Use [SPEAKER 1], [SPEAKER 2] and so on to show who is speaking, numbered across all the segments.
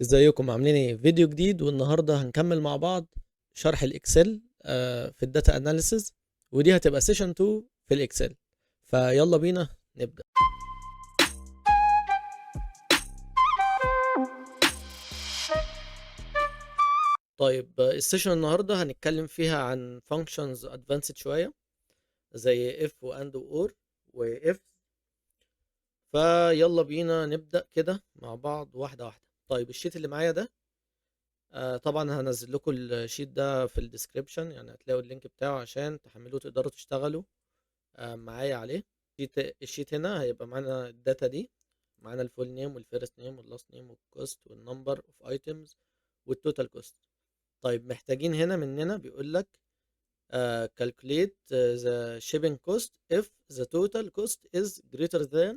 [SPEAKER 1] ازيكم عاملين ايه؟ فيديو جديد، والنهارده هنكمل مع بعض شرح ال Excel في ال data analysis، ودي هتبقى session 2 في ال Excel. فيلا بينا نبدا. طيب ال session النهارده هنتكلم فيها عن functions advanced شوية زي if و and و or و if. فيلا بينا نبدا كده مع بعض واحدة واحدة. طيب ال sheet اللي معايا ده طبعا هنزل لكم ال sheet ده في ال description، يعني هتلاقوا ال link بتاعه عشان تحملوه تقدروا تشتغلوا معايا عليه. ال sheet هنا هيبقى معانا ال data دي، معانا الفول نيم والفيرست نيم واللاست نيم والكوست والنمبر اوف ايتمز والتوتال كوست. طيب محتاجين هنا مننا بيقول لك calculate the shipping cost if the total cost is greater than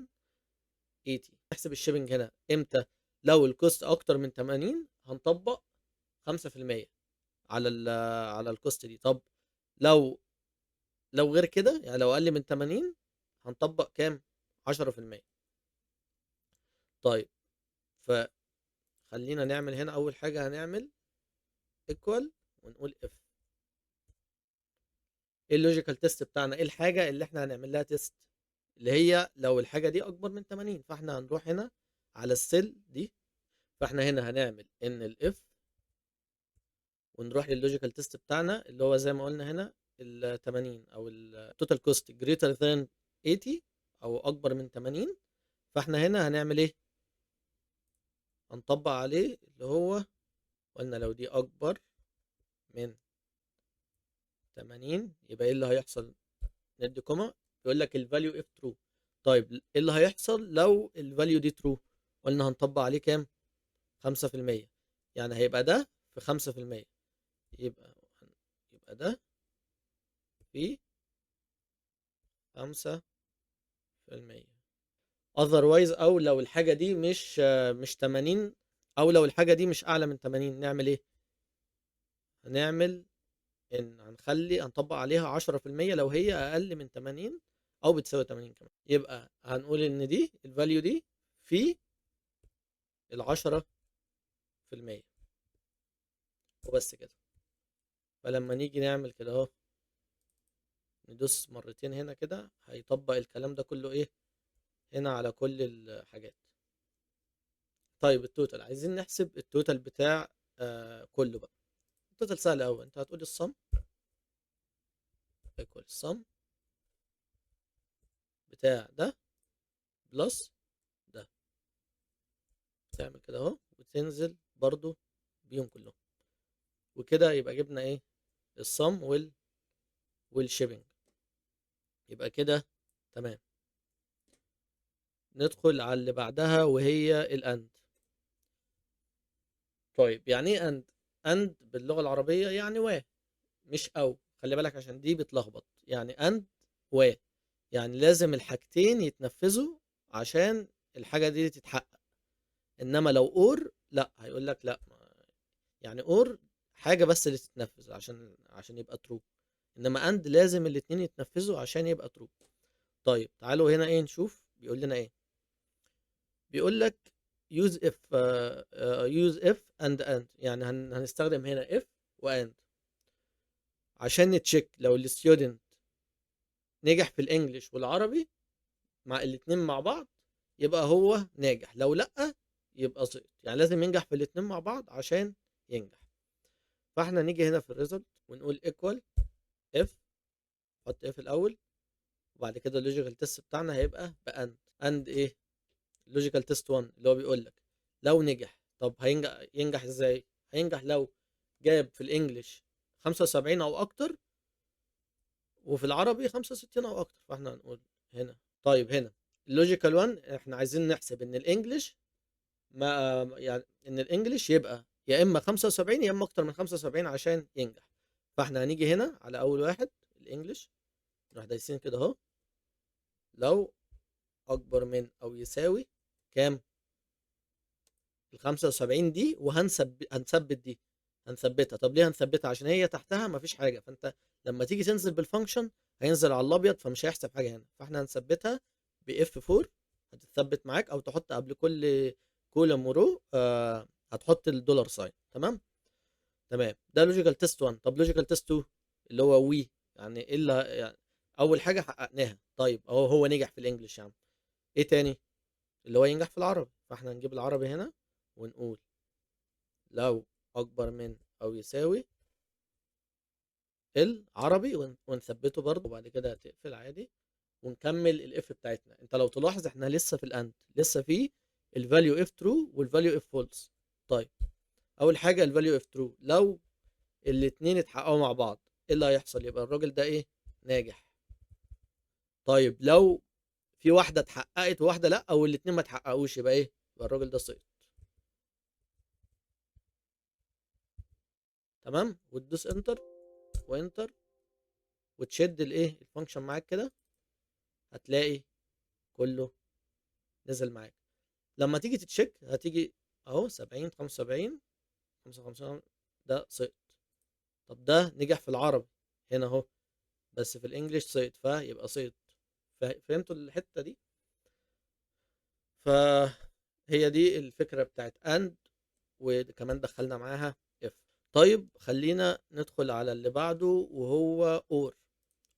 [SPEAKER 1] 80. احسب ال shipping هنا امتى؟ لو ال cost اكتر من 80 هنطبق 5% على ال cost دي. طب لو غير كده، يعني لو اقل من 80 هنطبق كام؟ 10%. طيب فخلينا نعمل هنا اول حاجة هنعمل equal ونقول if. ايه ال logical test بتاعنا؟ ايه الحاجة اللي احنا هنعمل لها test؟ اللي هي لو الحاجة دي اكبر من 80، فاحنا هنروح هنا على ال cell دي، فاحنا هنا هنعمل ان ال if ونروح لل logical test بتاعنا اللي هو زي ما قلنا هنا ال 80 او ال total cost greater than 80 او اكبر من 80. فاحنا هنا هنعمل ايه؟ هنطبق عليه اللي هو قلنا لو دي اكبر من 80 يبقى ايه اللي هيحصل؟ ندي comma، يقول لك ال value if true. طيب ايه اللي هيحصل لو ال value دي true؟ قلنا هنطبق عليه كام؟ 5%، يعني هيبقى ده في 5%، يبقى ده في 5%. otherwise، او لو الحاجة دي مش 80، او لو الحاجة دي مش اعلى من 80 نعمل ايه؟ هنعمل ان هنطبق عليها 10% لو هي اقل من 80 او بتساوي 80 كمان. يبقى هنقول ان دي ال value دي في 10% وبس كده. فلما نيجي نعمل كده اهو، ندوس مرتين هنا كده، هيطبق الكلام ده كله ايه هنا على كل الحاجات. طيب ال total، عايزين نحسب ال total بتاع كله بقى. ال total سهل قوي، انت هتقول ال sum equal ال sum بتاع ده plus ده، تعمل كده اهو وتنزل برضو بيهم كلهم، وكده يبقى جبنا ايه؟ ال sum وال shipping. يبقى كده تمام. ندخل على اللي بعدها وهي ال and. طيب يعني ايه and؟ and باللغة العربية يعني و، مش او، خلي بالك عشان دي بتلخبط. يعني and و، يعني لازم الحاجتين يتنفذوا عشان الحاجة دي تتحقق. انما لو or لا، هيقول لك لا، يعني or حاجة بس اللي تتنفذ عشان يبقى true، انما and لازم الاتنين يتنفذوا عشان يبقى true. طيب تعالوا هنا ايه نشوف بيقول لنا ايه. بيقول لك use if use if and and، يعني هنستخدم هنا if و and عشان ن check لو ال student نجح في ال English والعربي مع الاتنين مع بعض يبقى هو ناجح، لو لا يبقى سقط. يعني لازم ينجح في الاتنين مع بعض عشان ينجح. فاحنا نيجي هنا في ال result ونقول equal if، حط if الاول، وبعد كده ال logical test بتاعنا هيبقى ب and. and ايه؟ logical test 1 اللي هو بيقول لك لو نجح. طب هينجح، ينجح ازاي؟ هينجح لو جاب في ال English 75 او اكتر، وفي العربي 65 او اكتر. فاحنا هنقول هنا طيب هنا ال logical 1 احنا عايزين نحسب ان ال English ما يعني ان ال English يبقى يا اما 75 يا اما اكتر من 75 عشان ينجح. فاحنا هنيجي هنا على اول واحد ال English، نروح دايسين كده اهو، لو اكبر من او يساوي كام؟ ال 75 دي، وهنثبت دي، هنثبتها. طب ليه هنثبتها؟ عشان هي تحتها مفيش حاجة، فانت لما تيجي تنزل بال function هينزل على الابيض فمش هيحسب حاجة هنا. فاحنا هنثبتها ب F 4، هتتثبت معاك، او تحط قبل كل column و row هتحط ال dollar sign. تمام تمام، ده logical test 1. طب logical test 2 اللي هو وي، يعني ايه اللي يعني اول حاجة حققناها. طيب اهو هو نجح في ال English يا عم، ايه تاني اللي هو ينجح في العربي؟ فاحنا هنجيب العربي هنا ونقول لو اكبر من او يساوي العربي ونثبته برضه، وبعد كده هتقفل عادي ونكمل ال if بتاعتنا. انت لو تلاحظ احنا لسه في ال and، لسه في ال value if true وال value if false. طيب اول حاجة ال value if true، لو الاتنين اتحققوا مع بعض ايه اللي هيحصل؟ يبقى الراجل ده ايه؟ ناجح. طيب لو في واحدة اتحققت وواحدة لا، او الاتنين ما اتحققوش، يبقى ايه؟ يبقى الراجل ده سقط. تمام، وتدوس enter و enter وتشد الايه ال function معاك كده، هتلاقي كله نزل معاك. لما تيجي تت check هتيجي اهو 70 75 55، ده سقط. طب ده نجح في العربي هنا اهو، بس في ال English سقط، فيبقى سقط. فهمتوا الحتة دي؟ فهي دي الفكرة بتاعت and، وكمان دخلنا معاها if. طيب خلينا ندخل على اللي بعده وهو or.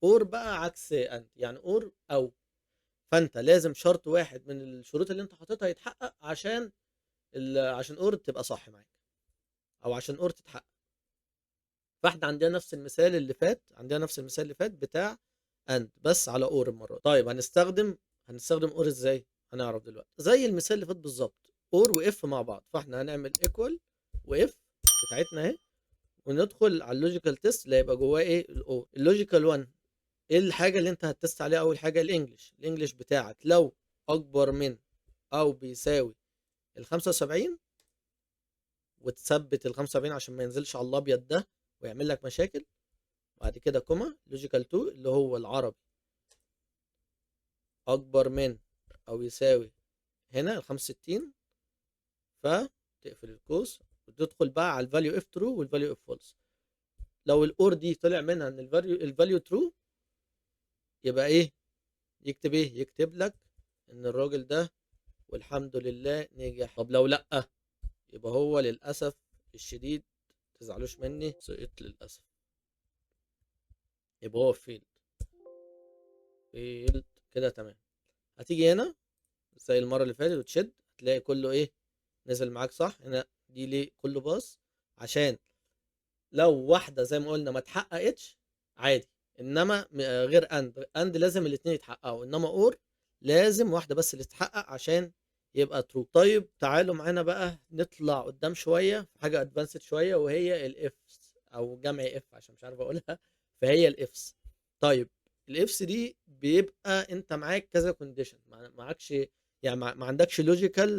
[SPEAKER 1] or بقى عكس and، يعني or او، فانت لازم شرط واحد من الشروط اللي انت حاططها يتحقق عشان عشان or تبقى صح معاك، او عشان or تتحقق. فاحنا عندنا نفس المثال اللي فات، عندنا نفس المثال اللي فات بتاع and بس على or المرة دي. طيب هنستخدم or ازاي؟ هنعرف دلوقتي. زي المثال اللي فات بالظبط، or و if مع بعض. فاحنا هنعمل equal و if بتاعتنا اهي، وندخل على ال logical test اللي هيبقى جواه ايه؟ ال or. ال logical 1 ايه الحاجة اللي انت هت test عليها؟ اول حاجة ال English، ال English بتاعك لو اكبر من او بيساوي ال 75، وتثبت ال 75 عشان ما ينزلش على الابيض ده ويعمل لك مشاكل. بعد كده comma logical 2 اللي هو العربي اكبر من او يساوي هنا ال 65، فتقفل القوس وتدخل بقى على ال value if true وال value if false. لو ال or دي طلع منها ان ال value true، يبقى ايه؟ يكتب ايه؟ يكتب لك ان الراجل ده والحمد لله نجح. طب لو لا، يبقى هو للاسف الشديد، متزعلوش مني، سقط للاسف، يبقى هو failed failed كده. تمام، هتيجي هنا زي المرة اللي فاتت وتشد، هتلاقي كله ايه؟ نزل معاك صح. هنا دي ليه كله pass؟ عشان لو واحدة زي ما قلنا ما اتحققتش عادي، انما غير and، and لازم الاثنين يتحققوا، انما or لازم واحدة بس اللي تتحقق عشان يبقى true. طيب تعالوا معانا بقى نطلع قدام شوية في حاجة advanced شوية، وهي ال ifs او جمع if عشان مش عارف اقولها، فهي ال ifs. طيب ال ifs دي بيبقى انت معاك كذا condition، معكش يعني ما عندكش logical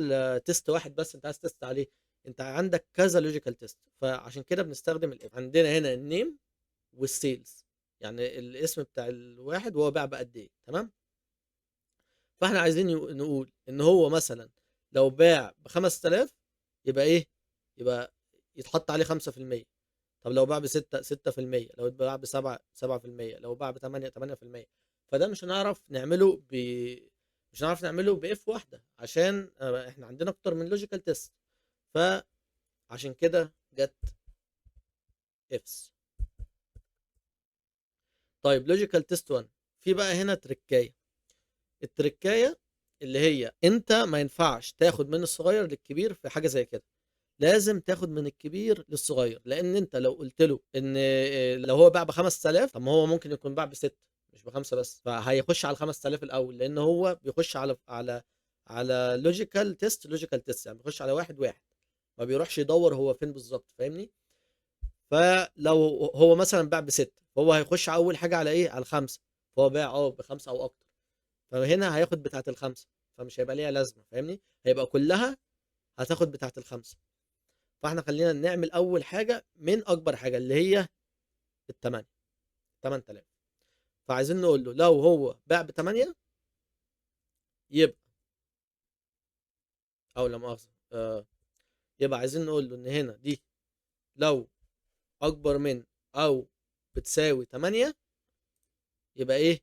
[SPEAKER 1] test واحد بس انت عايز test عليه، انت عندك كذا logical test، فعشان كده بنستخدم ال if. عندنا هنا ال name وال sales، يعني الاسم بتاع الواحد وهو باع بقد ايه. تمام، فاحنا عايزين نقول ان هو مثلا لو باع ب 5000 يبقى ايه؟ يبقى يتحط عليه 5%. طب لو باع ب 6 6%، لو باع ب 7 7%، لو باع ب 8 8%. فده مش هنعرف نعمله ب مش هنعرف نعمله ب if واحدة، عشان احنا عندنا اكتر من logical test، فعشان كده جت ifs. طيب logical test 1 في بقى هنا تركايه. التركايه اللي هي انت ما ينفعش تاخد من الصغير للكبير في حاجة زي كده، لازم تاخد من الكبير للصغير، لان انت لو قلت له ان لو هو باع ب 5000، طب ما هو ممكن يكون باع ب6 مش ب5 بس، فهيخش على 5000 الاول، لان هو بيخش على logical test، logical test يعني بيخش على واحد واحد، ما بيروحش يدور هو فين بالظبط، فاهمني؟ فلو هو مثلا باع ب6، فهو هيخش اول حاجة على ايه؟ على ال5، فهو باع ب5 او اكتر، فهنا هياخد بتاعه ال5، فمش هيبقى ليها لازمه، فاهمني؟ هيبقى كلها هتاخد بتاعه ال5. فاحنا خلينا نعمل اول حاجة من اكبر حاجة اللي هي ال8 8000. فعايزين نقول له لو هو باع ب8 يبقى، او لا مؤاخذة، يبقى عايزين نقول له ان هنا دي لو اكبر من او بتساوي 8 يبقى ايه؟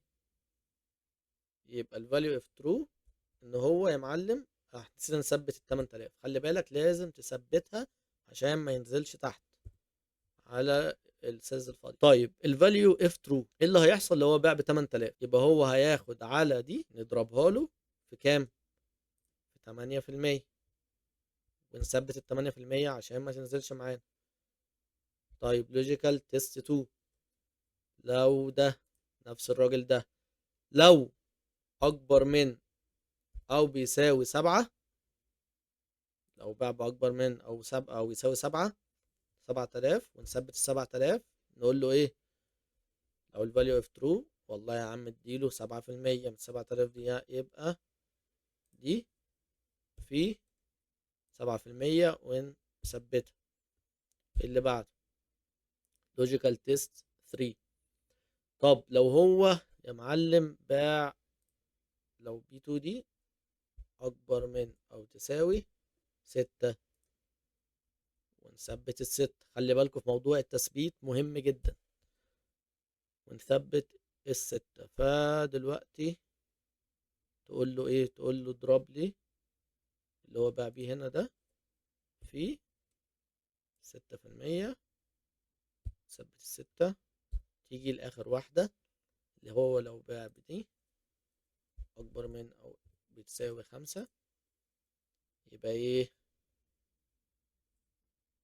[SPEAKER 1] يبقى ال value if true ان هو يا معلم نسينا نثبت ال 8000، خلي بالك لازم تثبتها عشان ما ينزلش تحت على ال cells الفاضي. طيب ال value if true، ايه اللي هيحصل لو هو باع ب 8000؟ يبقى هو هياخد على دي نضربها له في كام؟ في 8%، ونثبت ال 8% عشان ما تنزلش معانا. طيب logical test 2، لو ده نفس الراجل ده لو اكبر من او بيساوي 7، لو باع باكبر من او 7 او يساوي 7، 7000، ونثبت ال 7000، نقول له ايه؟ لو ال value if true، والله يا عم اديله 7% من 7000 دي، يبقى دي في 7% ونثبتها. اللي بعده logical test 3، طب لو هو يا معلم باع، لو B 2 دي اكبر من او تساوي 6، ونثبت الست، خلي بالكم في موضوع التثبيت مهم جدا، ونثبت الستة. فدلوقتي تقول له ايه؟ تقول له اضرب لي اللي هو باع بيه هنا ده في 6%، ثبت الستة. تيجي لآخر واحدة اللي هو لو باع بدي أكبر من أو بتساوي 5، يبقى ايه؟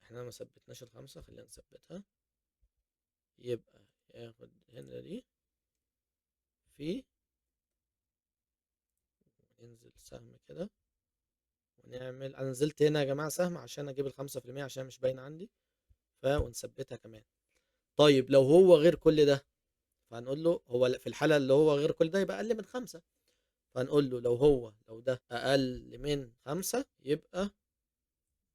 [SPEAKER 1] احنا ما ثبتناش ال5، خلينا نثبتها، يبقى ياخد هنا دي في، وننزل سهم كده ونعمل، انا نزلت هنا يا جماعة سهم عشان اجيب 5% عشان مش باينة عندي، ونثبتها كمان. طيب لو هو غير كل ده، فهنقول له هو في الحالة اللي هو غير كل ده يبقى أقل من 5، فهنقول له لو ده أقل من 5 يبقى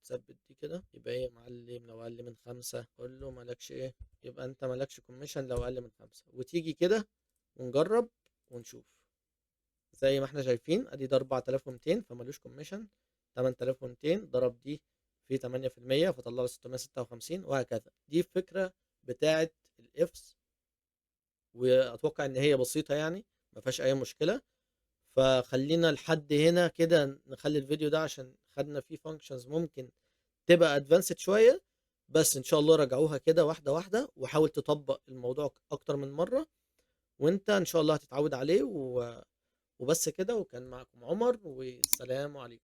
[SPEAKER 1] ثبت دي كده، يبقى ايه يا معلم؟ لو أقل من 5 قول له مالكش ايه، يبقى انت مالكش commission لو أقل من 5. وتيجي كده ونجرب ونشوف، زي ما احنا شايفين ادي ده 4200 فمالوش commission، 8200 ضرب دي في 8% فطلع له 656، وهكذا. دي الفكرة بتاعت ال ifs، واتوقع ان هي بسيطة يعني ما فيهاش اي مشكلة. فخلينا لحد هنا كده نخلي الفيديو ده عشان خدنا فيه functions ممكن تبقى advanced شوية، بس ان شاء الله راجعوها كده واحدة واحدة، وحاول تطبق الموضوع اكتر من مرة، وانت ان شاء الله هتتعود عليه. وبس كده، وكان معكم عمر، والسلام عليكم.